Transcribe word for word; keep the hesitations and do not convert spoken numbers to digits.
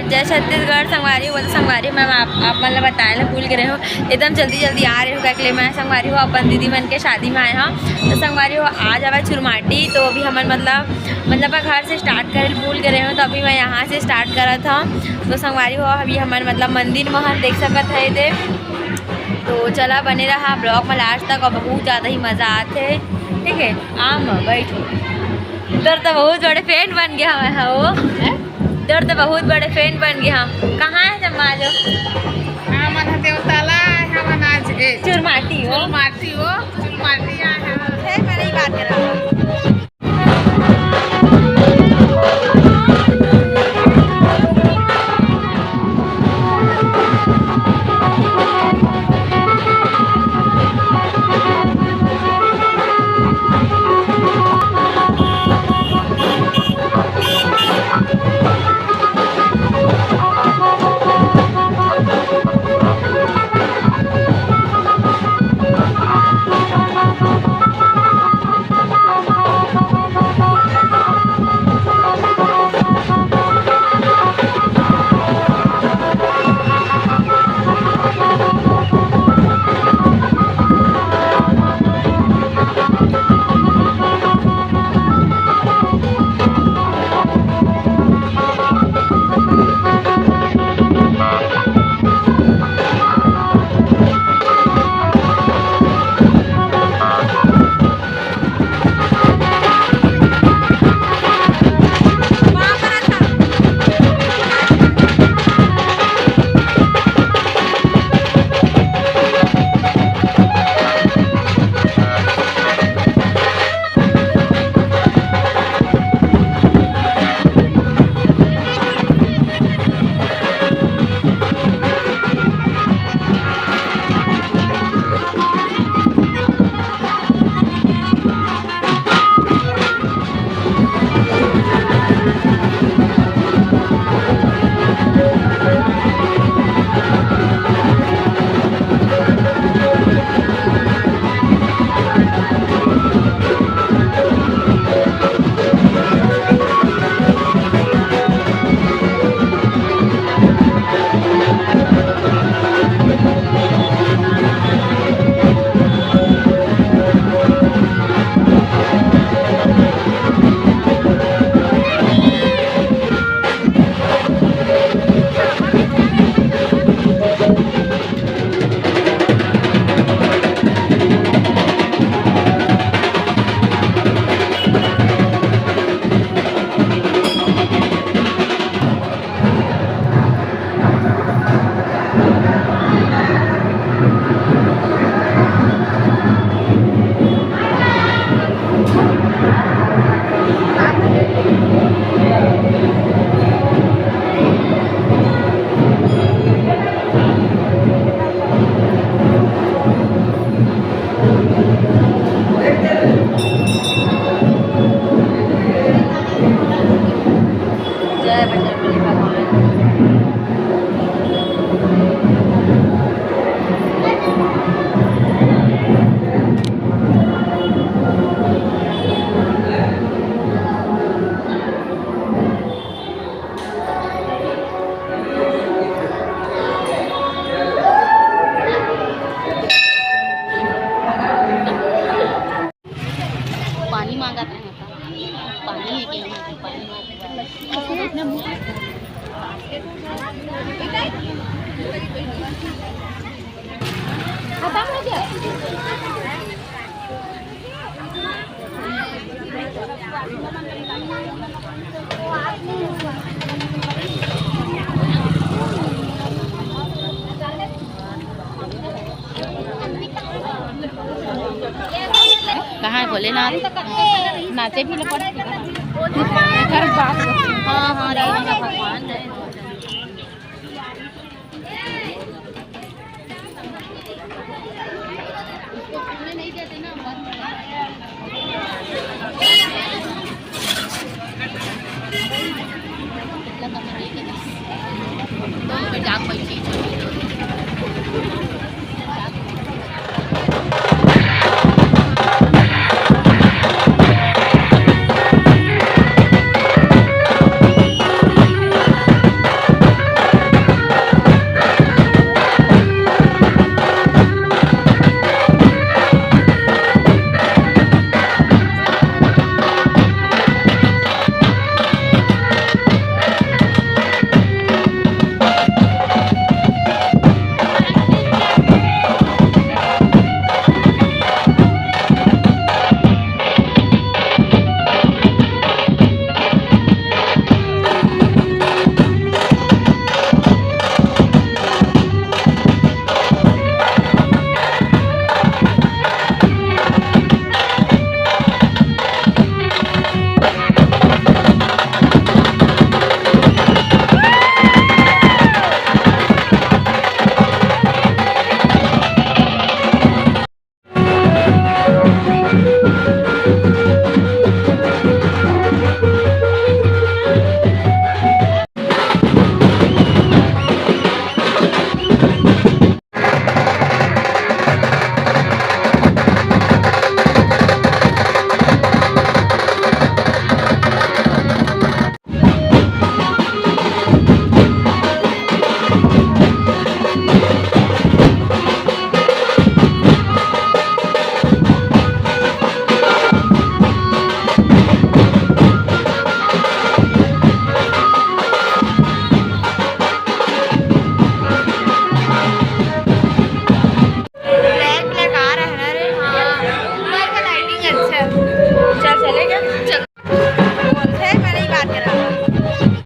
जय छत्तीसगढ़ संगवारी हो, तो संगवारी हो, मैं आप, आप मन ला बताए ला भूल गे रहेंव, एकदम जल्दी जल्दी आ रहेंव, काहे के लिए मैं संगवारी हो अपन दीदी मन के शादी में आए हंव। तो संगवारी हो, आज हवय चुरमाटी, तो अभी हमन मतलब, मतलब घर से start करे भूल गे रहेंव, तो अभी मैं यहाँ से start करत हंव। तो संगवारी हो, अभी हमन मतलब मंदिर में हम देख सकत हन एदे। तो चला बने रहा vlog में last तक, अउ बहुत ज़्यादा ही मज़ा आथे। ठीक है, आ मैं बैठो। तोर तो बहुत बड़े fan बन गे हवंव, हाँ वो। हैं? तोर तो बहुत बड़े fan बन गे हवंव। कहाँ हे जम्मा आजो? हमन ह देवताला आए हवन आज, ए, चुरमाटी हो। चुरमाटी हो, चुरमाटी आए हवन। हे, मैं नहीं बात कर रहा। जय बजरंगबली भगवान। पानी मांगत रहे, पानी हे कि नहीं, पानी मांगत रहे। खत्म हो गया। कहाँ है भोलेनाथ? नाचे भी लपट। एकर बात। हाँ, हाँ, राम भगवान है।